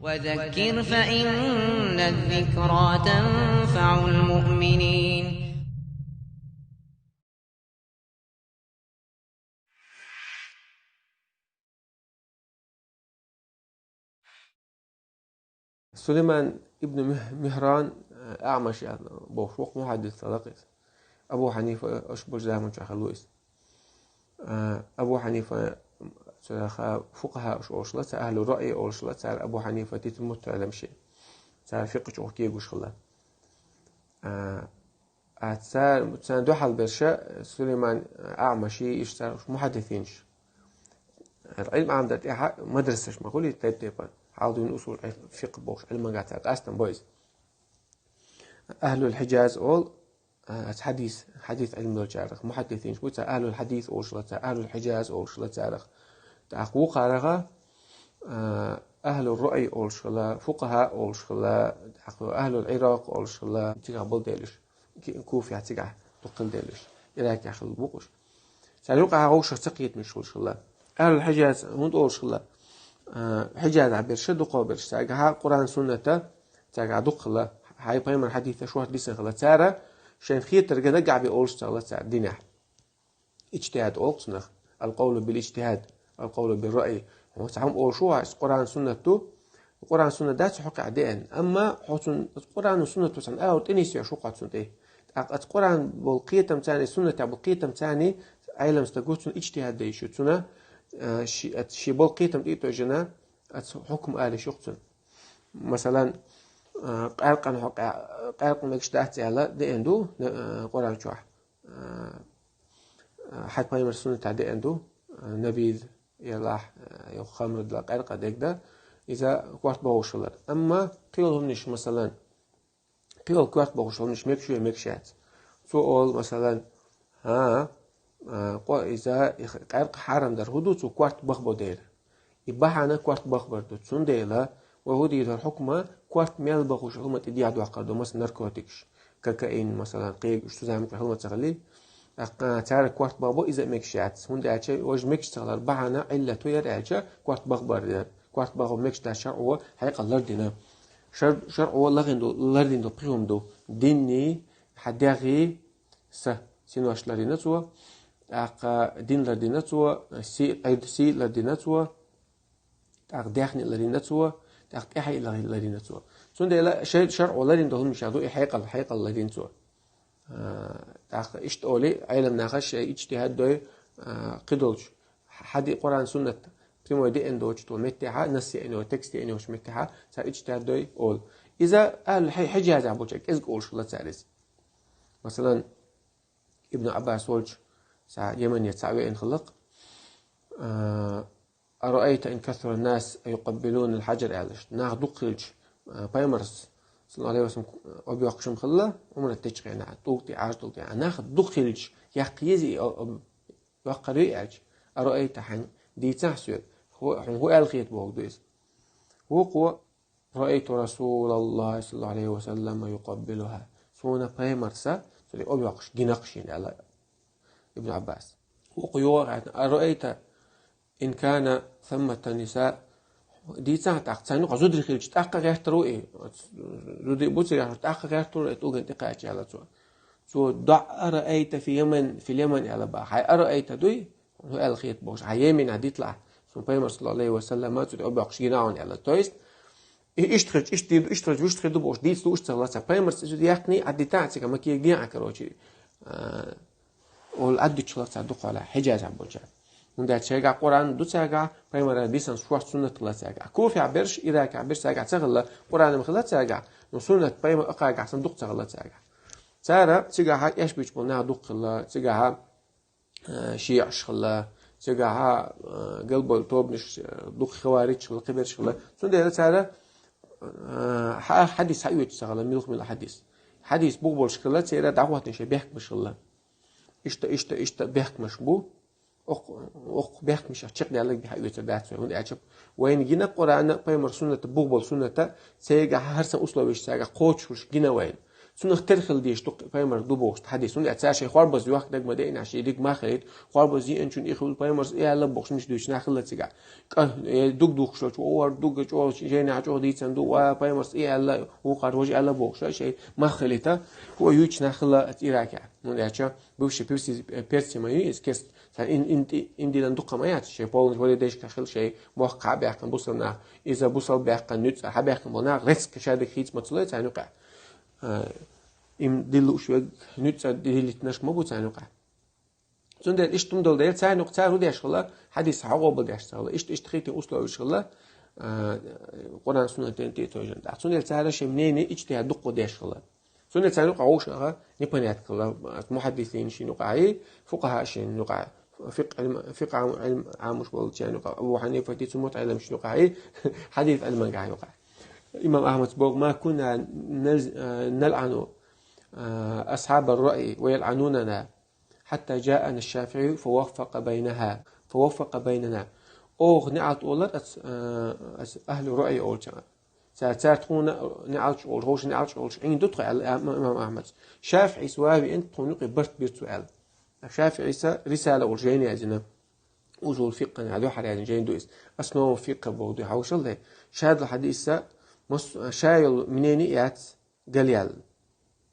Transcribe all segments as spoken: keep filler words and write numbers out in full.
وذكر فإن الذكرى تنفع المؤمنين. Сулейман ибн Мих- Михран, э, Аъмаш, э, бохуш вокх мухьаддис лакъис. Абу Хьанифа, э, ош болчу заманчохь хилла ву иза. Э, Абу Хьанифа, царех фукъахӀа ош олуш ла, цара ахӀлу раъй олуш ла, цара Абу Хьанифа тӀе мутталам ши. Цара фикъхӀ чу кегуш хилла. Э, а цара, царна дуьхьал берша Сулейман, э, Аъмаши, иш цара уш мухьаддисинаш. Ӏилма Ӏамдар тӀехьа мадрасаш ма хуьлий тайп-тайпана. Хьалдуьйна усул Ӏил-, фикъхӀ бохуш, Ӏилманга цара къастам бо иза. АхӀлул Хьиджаз олу, а, хьадис, хьадис Ӏилма долчарах, мухьаддисинаш бу, цара ахӀлул хьадис олуш ла, цара ахӀлул Хьиджаз олуш ла царах. ТӀаккха вукхарах, а, ахӀлул раъй олуш хилла, фукъахӀа олуш хилла, тӀаккха ахӀлул Ӏиракъ олуш хилла, цигахь болу делаш. Ки-, Куфехь цигахь дуккхал делаш. Иракехь хилла бу уш. Цара юкъахь вовшах ца кхетамаш хуьлуш хилла. АхӀлул Хьиджаз хӀунда олуш хилла? А, Хьиджазахь берша, дукхах берш. Цаьргахьа Къуръан, сунната, цаьргахь дукха хилла. Хьай пайхамар хьадисаш шорта дисина хилла. Цара шайн хетарг дагахь бен олуш ца хилла цара динехь. Иджтихад олу цунах. Ал-къовлу бил-иджтихад, ал-къовлу бир-раъй. Хьо цхьа хӀума олуш ву, ас Къуръан, суннат ду. Къуръан, суннат дац хьо кхаъ деана. Амма хьо цунна Къуръан, суннат ду цхьаьна агӀор тӀе нисвеш ву хьо цунна тӀе. ТӀаккха аца Къуръан болу кхетам царний, суннатехь болу кхетам царний, Ӏелам стаг ву, цунна иджтихад дайш ю, цунна, а, ши, аца ши болу кхетам тӀе а тойжина, аца хьукм алиш ю-кх цунна. Масалан, а, къаьркъана хьо къа-, къаьркъа мегаш дац аьлла деана ду, а, Къуръан чохь. А, а, хьан пайхамар суннатехь деана ду, а, набиз, елахь, а, йо, хамр дала къаьркъа дегда, иза корта бохуш хилар. Амма кхин йолу хӀуманаш, масалан, кхин йолу корта бохуш хӀуманаш мегаш ю я мегаш яц. Цо олу, масалан, хӀа, а, къо-, иза, и х-, къаьркъа хьарам дар хӀун ду, цо корта бахбо дела. И бахьана корта бахбар ду. Цундела вай хӀун дийр ду хӀара хьукма, корта мел бахуш хӀума тӀе дехьа доккхур ду, масала, наркотикаш, кокаин, масалан, кхин уьш цу заманчохь хила ма ца хилий. ТӀаккха цара корта бахбо, иза а мегаш яц. ХӀунда аьлча, важа мегаш ца хилар бахьана, Ӏиллат хӀун яра аьлча, корта бахбар дара. Корта бахо мегаш дац шарӀо, хьекъал лардина. Шар-, шарӀо лахина ду, лардина ду, пхи хӀума ду. Динний, хьан дегӀий, са, синош лардина цо. ТӀаккха дин лардина цо, си, Ӏирд сий лардина цо. ТӀаккха даьхни ларина цо, тӀаккха тӀаьхье ларина цо. Цундела шай-, шарӀо ларина долу хӀуманаш ду, и хьекъал, хьекъал ларина цо. А, тӀаккха иштта олий, Ӏелам наха шайн иджтихад дой, а, кхидолчу. Хьади Къуръан, суннат, прямой деана доцучу меттехьа, насс еана, текст еана йолчу меттехьа, цара иджтихад дой олу. Иза ахӀлу хьи-, Хьиджазехь болчу кӀезиг олуш хилла цара иза. Масалан, Ибн Ӏаббас волчу цхьа Йемане цхьаъ веана хилла-кх. А, «Араайта ин касура нас аюкъаббилуна аль-хьаджар», аьлла. Нах дукха хилча, а, пайхамарс, саллаллаху алейхи ва саллям, объяккхаш-м хилла, умрат дечу хенахь, тӀулг тӀе, Ӏаж тӀулг тӀе. А нах дукха хилча, яккха еза и, а, а, йоккхур ю аьлча, «Араайта», хьайна дийцахьа соьга, хӀу-, хьуна хӀун аьлла хета боху ду иза. Вукхо: «Раайту Расулаллахи саллаллаху алейхи ва саллама юкъаббилуха». Суна пайхамарса, цуьнан объяккхаш гина-кх шена, аьлла Ибн Ӏаббас. Вукхо йогӀу хаьттина: «Араайта ин кана саммата ниса». Дийцахьа тӀаккха, царна юкъа зударий хилча, тӀаккха гӀертар ву и? Зударий бу цигахь, тӀаккха гӀертар ву и, тӀулгана тӀекхача, аьлла цо. Цо: «ДаӀ араайта фи Яман, фил Яман», аьлла бах. Хьайн араайта дуй, хӀун аьлла хета бохуш, хьан Йеменехь дитлахь, суна пайхамар, саллаллаху алейхи ва саллама, цуьнан объяккхаш гина хьуна, аьлла. То есть, и иштта хилча, иштта дийр ду, иштта хилча, вуьшта хир ду бохуш, дийца лууш ца хилла цара. Пайхамарс иза яьккхиний, Ӏаддитахьа цигахь, ма кегийна, короче, а, олу Ӏаддича хилла цара дукха хьала, Хьиджазехь болчара. ХӀунда аьлча шайгахь Къуръан ду цаьргахь, пайхамаран дисина шорта суннат хилла цаьргахь. Куфехь берш, Иракехь берш цаьргахь ца хилла, Къуръан-м хилла цаьргахь, но суннат пайхамар акхаргахь санна дукха ца хилла цаьргахь. Цара цигахьа эшбича болу нах дукха хилла, цигахьа, э, шиӀаш хилла, цигахьа, э, галболу тобанаш, э, дукха хаварич хилла, кхиберш хилла. Цундела цара, э, хьа-, хьадис хьаоьцуш ца хилла, муьлха-муьлха хьадис. Хьадис бух болуш хилла, церан дӀахӀоттийна шайн бехкамаш хилла. Иштта, иштта, иштта бехкамаш бу. Окх-, окх бехкамашах чекхдаьлларг бен хьаоьцур дац вай, хӀунда аьлча вайна гина Къуръана, пайхамар сунната, бух болу сунната, цаьргахь хӀара санна условиеш цаьргахь кхочуш гина вайна. Цунах тера хила дезаш ду пайхамар ду бохуш хьадис. ХӀунда аьлча цара шайн хорбаза йохка дага ма деана, шайн диг ма хилийта, хорбаза йиъначун и хила пайхамарс и аьлла бохуш мича дуьйцу нах хилла цигахь. КӀа, э, дуг духкуш долчу, о, дуг чӀогӀа, жайна чӀогӀа дийцина ду, ва пайхамарс и аьлла, вукхара важа аьлла бохуш, шайн мах хилийта, хӀу юьйцу нах хилла Иракехь. ХӀунда аьлча бывший Перси-, Персия ма ю иза, керста, цхьа ин-, ин-, ин-, индилан дукха ма яц, шайн полный валидейшка хила, шайн мохк хьабаьккхина бусалба нах, иза бусалба баьккхина нуьцкъа хьабаьккхина болу нах, рецка шадерг хийца ма ца лой царна юкъахь. А, им дилла уьш верг нуьцкъа диллийтинарш ма бу царна юкъахь. Цундела иштта хӀума долу дела, царна юкъа цара хӀу деш хилла, хьадис хьагӀобал деш ца хилла. Иштта, иштта хийтин условиш хилла, а, Къуръан суннатан тӀе а тойжина. ТӀаккха цундела цара шайн мнение, иджтихӀад дуккха деш хилла. Цундела царна юкъахь вовшаха непонятно хилла, мухьаддисин шин юкъахь, фукъахӀа шин юкъахь, фикъ Ӏилм, фикъ Ӏам-, Ӏилм Ӏамош болчарна юкъахь, Абу Хьанифати цу мутаӀилламаш юкъахь, хьадис Ӏилмангахь юкъахь. Имам Ахьмад боху: «Ма кунна нал-, а, налъану, а, асхьабар раъи ва ялъанунана, хьатта жаана аш-ШафиӀи фа ваффакъа байнаха, фа ваффакъа байнана». Оха неӀалт олар ас, а, ас ахьлу раъи олча. Цара, цара тхуна неӀалт олуш, хӀорш неӀалт олуш Ӏийна ду тхо аьлла, а, имам Ахьмадс. ШафиӀис вави эн тхуна юкъе барт бира цо аьлла. ШафиӀиса рисала олуш жайна яздина. Усул фикъхана дуьхьал яздина жайна ду иза. Основа фикъха боху ду хьовшал дай. Шадал хьадиса мас-, ша йолу мнение яц галъяьлла.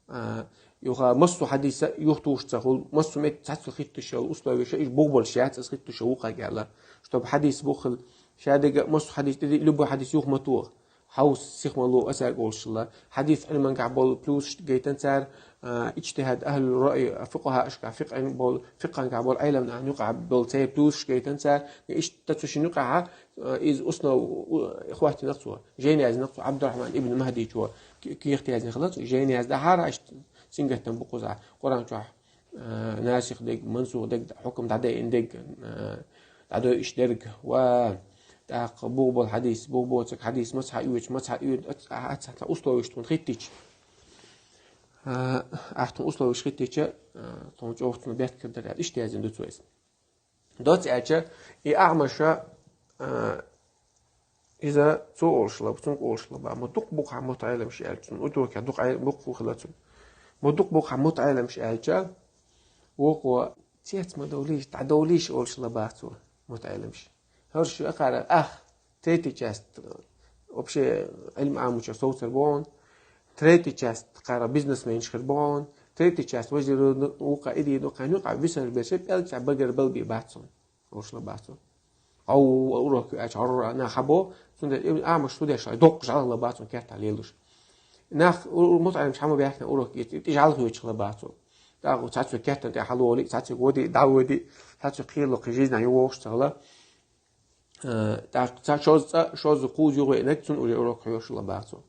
А, юха массо хьадиса юхатухуш ца хуьлу, массо метта цхьацца хитташ йолу условиша, иш бух болуш яц, аса хитташ йолу вукхарга аьлла. Чтоб хьадис бух хила, шадерг массо хьадис тӀе, любой хьадис юха ма тоха. Хьовса, сиха ма ло, аса олуш хилла. Хьадис Ӏилмангахь болу плюсаш гайтан цара, а, иджтихӀад ахьлу раъи, фукъахӀашка, фикъин болу, фикъхангахь болу Ӏилман нахана юкъахь болу церан плюсаш гайтан цара, иштта цу шин юкъахьа, а, иза основа, у, хӀоттинарг цо. Жайна яздинарг цо, Ӏабдурахьман ибн Махьдичо, ки-, кехат яздина хилла цо. Жайна яздахьара, иштта сингаттам бу кхузахь. Къуръан чохь, а, насих дерг, мансух дерг, хьукам дӀадайина дерг, а, дӀадойуш дерг, ва тӀаккха бух болу хьадис, бух боцург хьадис, маца хьаоьцу, маца хьаоьцу, ац-, ац-, ац-, условиш тхуна хиттича. А, ахь тхуна условиш хиттича, а, тхуна чӀогӀа тхуна бехкар дара, иштта яздина ду цо иза. Доцца аьлча, и Аъмаша, а, иза цо олуш лаба, цунга олуш лаба. Ма дукха бу-кх хьан мутаӀеламаш аьлла цунна. Уьтуркехь дукха Ӏе-, буккха хила цунна. Ма дукха бу-кх хьан мутаӀеламаш аьлча, вукхо цец ма довлийша, дӀадовлийша олуш лаба цо мутаӀеламаш. ХӀорш ю акхара ах, третий часть, вообще, Ӏилма Ӏамуча совцар бохун, третий часть кхара бизнесменш хир бохун, третий часть вазир вукха иди дукха нуькъа висар берше, пӀелгча багар балби бац цунна. Олуш лаба цо. Ау, урок ю аьлча, гӀорра нах хьабо, цундела Ӏамаш студеш доккха жалла лаба цунна керта лелуш. Нах у-, у-, мутаӀеламаш хьама баьхкина урок и, и, и жалла хьоьцуш лаба цо. ТӀаккха цхьацца кертан тӀе хьалоли, цхьацца води, дӀаводи, цхьацца кхело кхин жизнь йовохуш ца хила. Э, тӀаккха цхьа шозза цӀа, шозза кхуза юхавеънарг цунна уже урок хьоьшу лаба цо.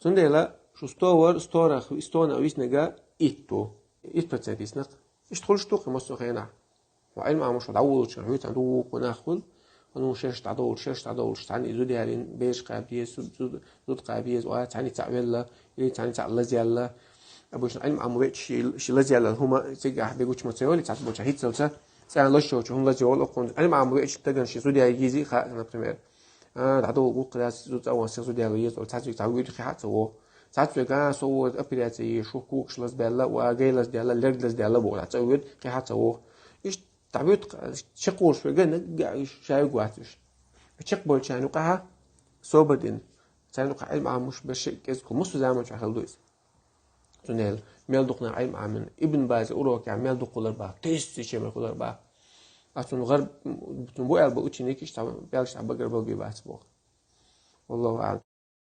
Цундела шу сто вар, сто рах, сто на виснарг итт ду. Итт процент йиснарг. Иштта хуьлуш ду кхин массо а хенахь. Хьо Ӏилма Ӏамош дӀаволучу хьоьцан ду вукху нах хуьлу. Хьуна шераш дӀадовлуш, шераш дӀадовлуш, цхьаьна и зуда ялийна, бераш кхаба деза, зу-, зу-, зуда кхаба еза, ой, цхьаьна и цхьаъ велла, или цхьаьна и цхьаъ лаза яьлла. Обычно Ӏилма Ӏамо веъча ши, ши лаза яьлла хӀума цигахь бегучу ма ца йолу, цхьацца болча хӀинццалца, цхьаьна лаза йолчу хӀума лаза йолу, оккхунна Ӏилма Ӏамо веъча дагана ши зуда яй йизи хаьа, например. А, дӀадовла гӀуллакх дац, зуда цӀа ван сих зуда яьлла еза, цхьацца цхьа вуьйду кхин хьа а ца вогӀу. Цхьацца вега со вогӀу операция е, шу когаш лаза баьлла, ва гай лаза даьлла, лерг лаза даьлла боху, цхьа ца вуьйду, кхин хьа а ца вогӀу. Иштта дӀабуьту, чекхволуш верг наггахь уьш шайга вац уьш. Чекхболчарна юкъахьа собар дина. Царна юкъахь Ӏилма Ӏамош берш кӀезиг хӀума массо заманчохь хила ду иза. Цундела мел дукха нах Ӏилма Ӏамина. Ибн База урокехь мел дукха хилар бах, тысячами хилар бах. А цунна гӀар-, цунна бу аьлла бу ученикаш, цхьа пӀелгаш цхьа багар балби бац боху. Валлаху аӀлам.